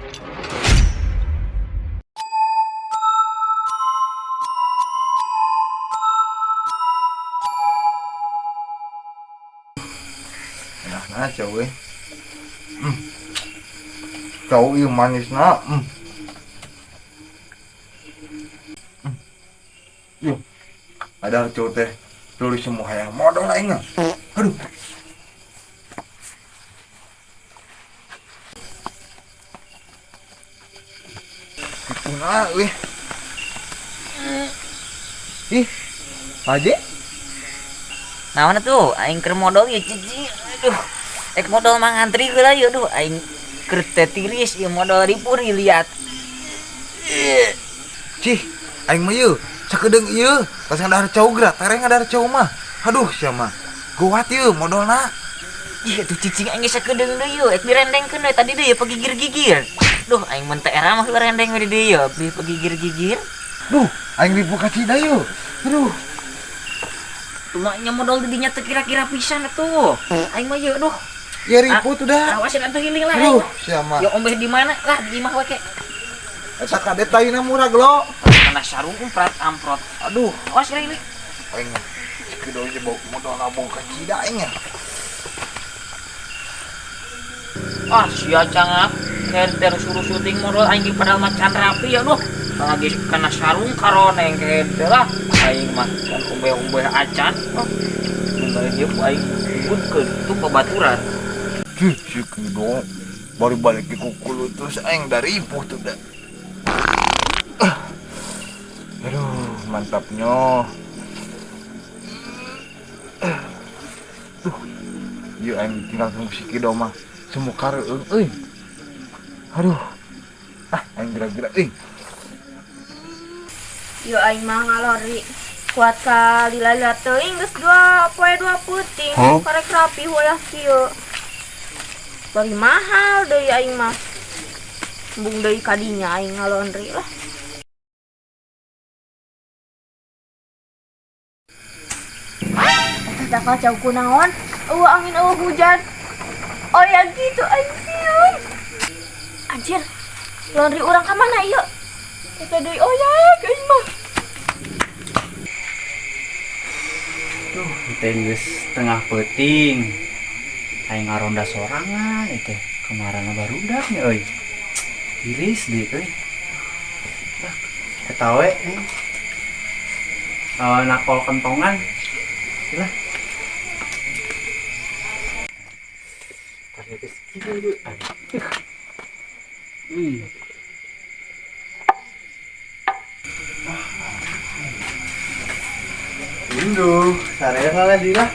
Enak na cau euy. Cau ieu manisna. Yuh. Ada cau teh tulis semua hayang modal aing mah. Aduh. Kuna euy. Ih. Haji. Naon atuh aing keur modal ieu cicing. Aduh. Ek modal mah ngantri heula ieu aduh aing keur teh tiris ieu modal ripuri liat. Cih, aing mah ieu sakedeung ieu tas ngadahar cau geura tereh ngadahar cau mah. Aduh sia mah. Geuwat ieu modalna. Ih atuh cicing aing geus sakedeung deui ieu ek direndengkeun we tadi deui pagigir-gigir. Duh aing mun teh era mah heula rendeng we di dieu ieu beli pagigir-gigir. Duh, aing ribu ka cida ieu. Aduh. Tumanya modal di dinya teu kira-kira pisan atuh. Aing mah ieu duh. Ya ribu tuh dah. Awasin atuh hiling lah. Aduh, sia mah. Ya ombeh di mana lah di imah we ke. Eta kade taina murah gelo. Kana sarung umprat amprot. Aduh, awas ini. Aing kieu deui bau modal nabung ka cida aing ya. Ah, sia cangap. Kenter suruh syuting modal aing padahal mah can rapi ya duh. Lagi kana sarung karoneng kenter lah. Aing mah kan ombeh-ombeh acan. Oh. Mun balik ieu ku aing ributkeun itu babaturan. Cih, si Kido baru balik ke kukulu terus aing dari ibu tuh dah. Aduh, mantapnya. Duh, ieu aing tinggal tunggu si Kido mah. Semua kareueung euy. Aduh. Ah, aing gerak-gerak euy. Yo aing mah ngalori kuat ka lila-lila teuing geus dua poe dua peuting. Huh? Karek rapi wayah kieu. Bari mahal deui aing mah. Embung deui kadinya aing ngalondri lah. Eta teh kacau kunaon? Eueuh angin eueuh hujan. Oh ya gitu aing sieun. Anjir, laundry urang ka mana ieu? Eta deui oyak aing mah. Duh, teh geus tengah peuting. Aing ngaronda sorangan ieu teh. Kamarana barudak nya euy. Tiris deui euy. Lah, eta we aing. Nakol kentongan. Lah. Rindu, sarena lah dia.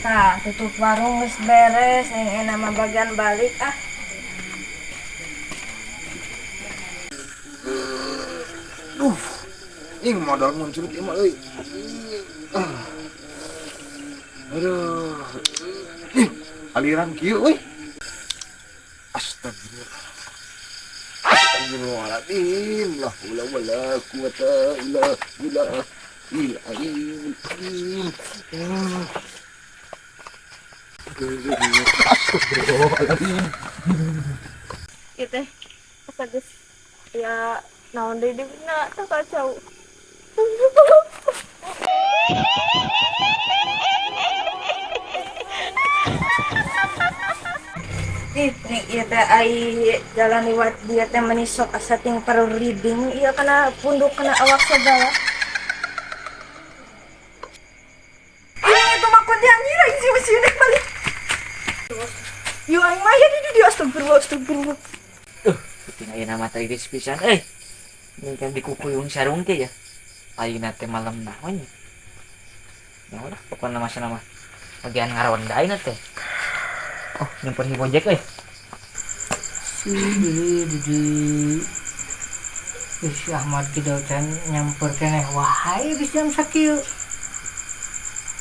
Tah, tutup warung geus beres, aing enak mah bagian balik ah. Duh, ing modal muncul ieu mah euy. Aduh. Ih, aliran kieu euy. Astagfirullah. Astagfirullahaladzim. La haula wala quwata illa billah. Astagfirullahaladzim. Ieu teh asa geus ya naon deui dina teh kacau. Ih, nih ieu teh ai jalan liwat dia teh meni sok asa ting paruribing ieu kana punduk kana awak sagala. Ini itu mah kunti anjir aing sih masih unik balik. Yo aing mah ya di dieu astagfirullah astagfirullah. Penting ayeuna mah teh geus pisan euy. Ini kan dikukuyung sarung teh ya. Ayeuna teh malam naon nya. Ya udah pokona mah sana mah. Bagian ngaronda ayeuna teh. Oh, nyamper si Gojek euy. Ih, si Ahmad Kido can nyamper keneh wahai geus jam sakieu.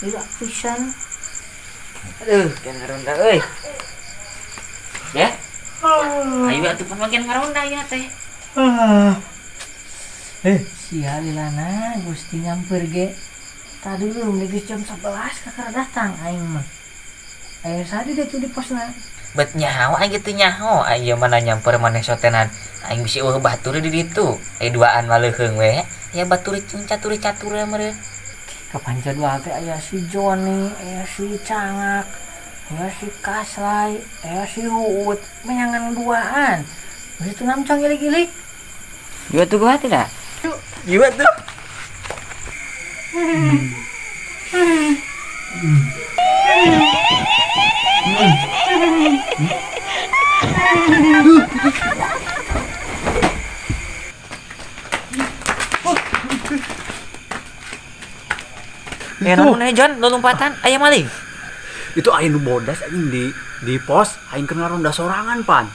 Lila pisan. Aduh, kan ngaronda euy. Ya. Ayo atuh pan bagian ngaronda ieu teh. Sia lilana Gusti nyamper ge. Tadi lu geus jam 11 kakara datang aing mah. Aya sadi deh tuh di posna. Bet nyaho aing gitu nyaho. Aing ieu mana nyamper maneh sotenan. Aing bisi eueuh batur di ditu. Aya duaan mah leuheung we. Aya batur catur-catur meureun. Kapan jadwal teh aya si Joni, aya si Cangak, aya si Kaslai, aya si Uut, menyangan duaan. Geus itu namcang ilik-ilik. Gua tuh gua tidak. Gua tuh. Ya namun John, lu lompatan aya maling. Itu aing nu bodas anjing di pos aing keur ngaronda sorangan pan.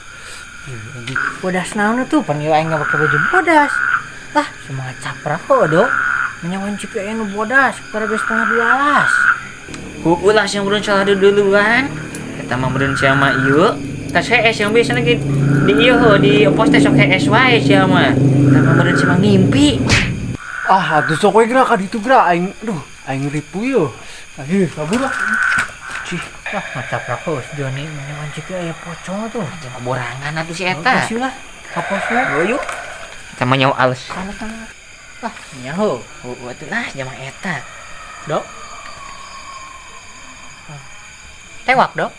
Bodas naon tuh pan ieu aing ngapake baju bodas. Lah, semangat caprak kok do. Menyawan cipi aya nu bodas, para 11:30. Heueuh lah sing meureun salah duluan. Eta mah meureun sia mah ieu. Tas hees yang biasa lagi di ieu heuh di pos teh sok hees wae sia mah. Eta mah meureun sia mah ngimpi. Ah, atuh sok we geura ka ditu geura aing. Aduh, aing ripuh yo. Ayo kabur lah. Cih, wah ngacaprak kok si Joni menyawan cipi aya pocong tuh. Jangan borangan atuh si eta. Geus lah, ka pos we. Yo yuk. Eta mah nyawa alus. Kana-kana. Lah, nyaho. Heueuh atuh lah nya mah eta. Dok. Tewak, Dok.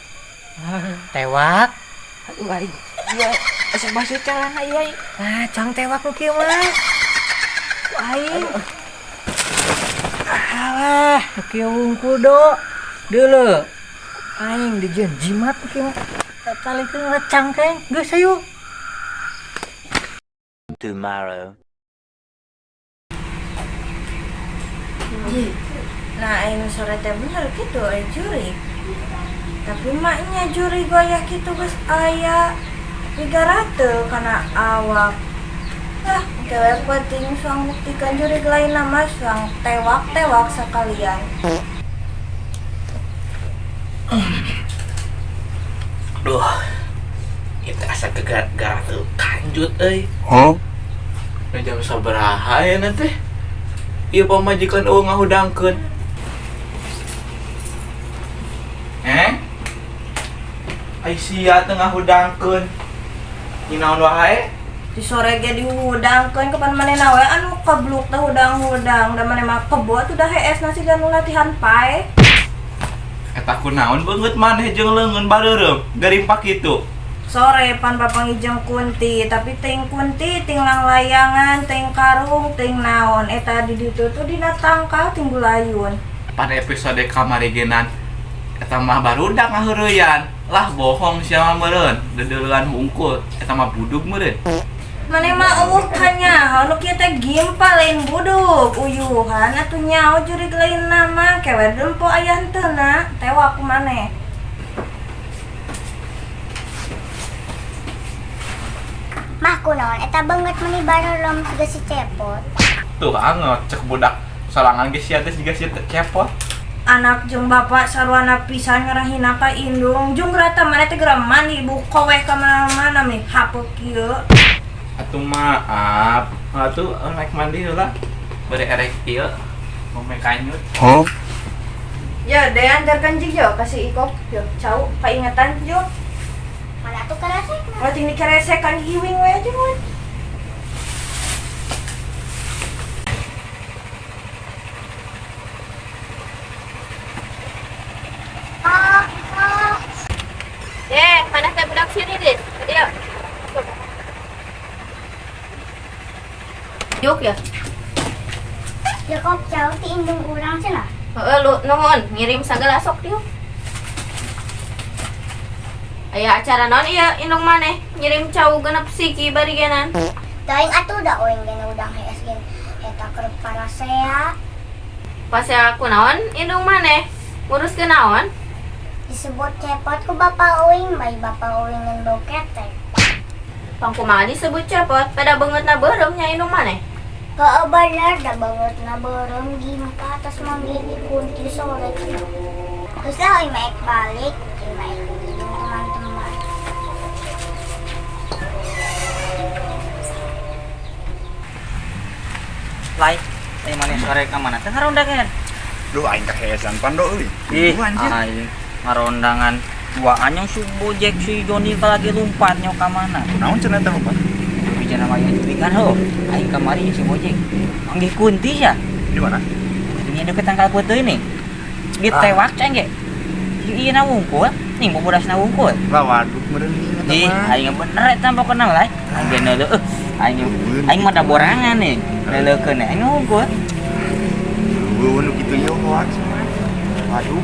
Tewak. Aduh aing. Ieu asa basuh calana ieu aing. Ah, cang tewak nu kieu mah. Ku aing. Alah, nu kieu wungkul, Dok. Deuleu. Aing dijieun jimat nu kieu mah. Talikeun cangkeng. Geus hayu. Tomorrow. Nah, aing sore teh bener gitu, aya jurig. Tapi maknya jurig goyah gitu geus aya migarate kana awak. Lah, kewe penting suang buktikan jurig lain nama suang tewak-tewak sekalian. Duh, itu asa kegar-gara tuh kanjut euy. Huh? Jam sabaraha ya nanti? Ieu pamajikan eueuh ngahudangkeun. Ai sia teu ngahudangkeun. Ninaon wae? Di sore ge dihudangkeun kapan manehna we anu kebluk teh hudang-hudang da maneh mah kebo atuh da hees nasi dan latihan pae. Eta kunaon beungeut maneh jeung leungeun bareureum garimpak kitu. Sore pan papanggih kunti tapi ting kunti ting langlayangan ting karung ting naon eta di ditu tuh dina tangkal ting gulayun. Pada episode kamari genan eta mah barudak ngaheureyan. Lah bohong sia mah meureun deudeulean hungkul eta mah budug meureun. Maneh mah eueuh kanyaho nu kieu teh gimpa lain budug uyuhan atuh nyaho jurig lain nama kewe dempo aya henteuna tewak ku maneh. Mah kunaon eta beungeut meuni bareureum siga si cepot. Tuh anget cek budak sorangan ge sia teh siga si cepot. Anak jeung bapak sarwana pisan ngarahina ka indung jeung rata maneh teh geura mandi buka weh ka mana-mana meni hapeuk kieu. Atuh maaf, atuh naik mandi heula. Bari erek ieu ngomeh kanyut. Huh? Ya, deh antarkan jig yo kasih ikop yo cau kaingetan yo. Mana atuh keresek? Ulah ting dikeresekan hiwing we aja we. Mana teh budak sini deh. Ayo. Yuk ya. Jakob jauh ti indung urang cenah. Heeh, lu nuhun ngirim sagala sok dieu. Aya acara naon ieu indung maneh ngirim cau genep siki bari genan. Teuing atuh da oing gene udang hees gen eta keur parasea. Pasea kunaon indung maneh? Nguruskeun naon? Disebut cepot ku bapak oing, bayi bapak oing ngan bau ketek. Pang kumaha disebut cepot pada beungeutna beureum nya indung maneh? Heeh bener, da beungeutna beureum gimpa atas manggih di kunti sore. Terus lah oing maek balik, oing maek jeung teman-teman. Lai, teh maneh sore ka mana? Teh ngaronda kan? Duh aing kaheesan pando euy. Ih, aing ngarondangan duaan yang si Bojek si Joni lagi lompat nyok ka mana? Naon cenah teh lompat? Bicara mah julikan ho. Aing kamari si Bojek. Manggih kunti ya. Di mana? Ini deket tangkal putih ini. Ditewak ceng ge. Ieu na wungkul, ning bobodasna wungkul. Lah waduh meureun eta mah. Ih, aing bener eta pokona lah. Aing ge neuleuh. Aing aing mah da borangan nih. Neuleukeun aing wungkul. Eueuh nu kitu ieu hoax mah. Waduh.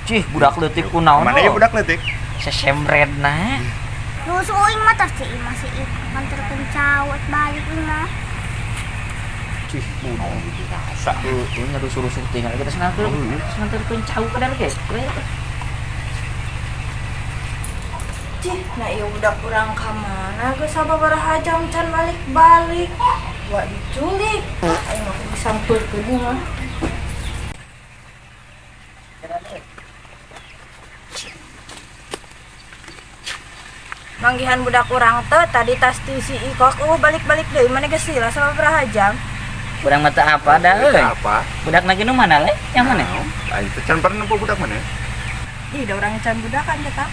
Cih, budak leutik kunaon? Mana ya budak leutik? Sesemredna. Nusu uing mah tar si masih nganterkeun cawet balik mah. Cih, budak rasa. Heueuh nya rusuh-rusuh tinggal kita senanterkeun cau ka ge. Cih, nah ieu budak urang ka mana geus sababaraha jam can balik-balik. Wah diculik. Aing mah disampeurkeun mah. Manggihan budak urang teh tadi tas ti si Ikok balik-balik deui mana geus sila sababaraha jam. Urang mah teu apa da euy. Apa? Budak lagi nu mana le? Yang mana? Aing teh can pernah nempo budak mana? Ih, da urang can budakan teh tah.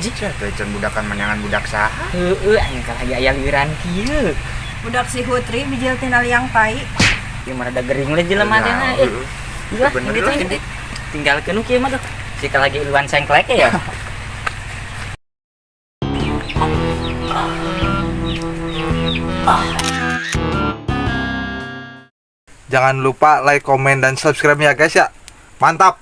Jik teh can budakan manyangan budak saha? Heueuh aing kalah aya liuran kieu. Budak si Hutri bijil tina liang tai. Ieu mah rada gering le jelema teh na. Iya, gitu. Tinggalkeun nu kieu mah tuh. Si lagi iluan sengklek ya. Jangan lupa like, komen, dan subscribe ya guys ya. Mantap!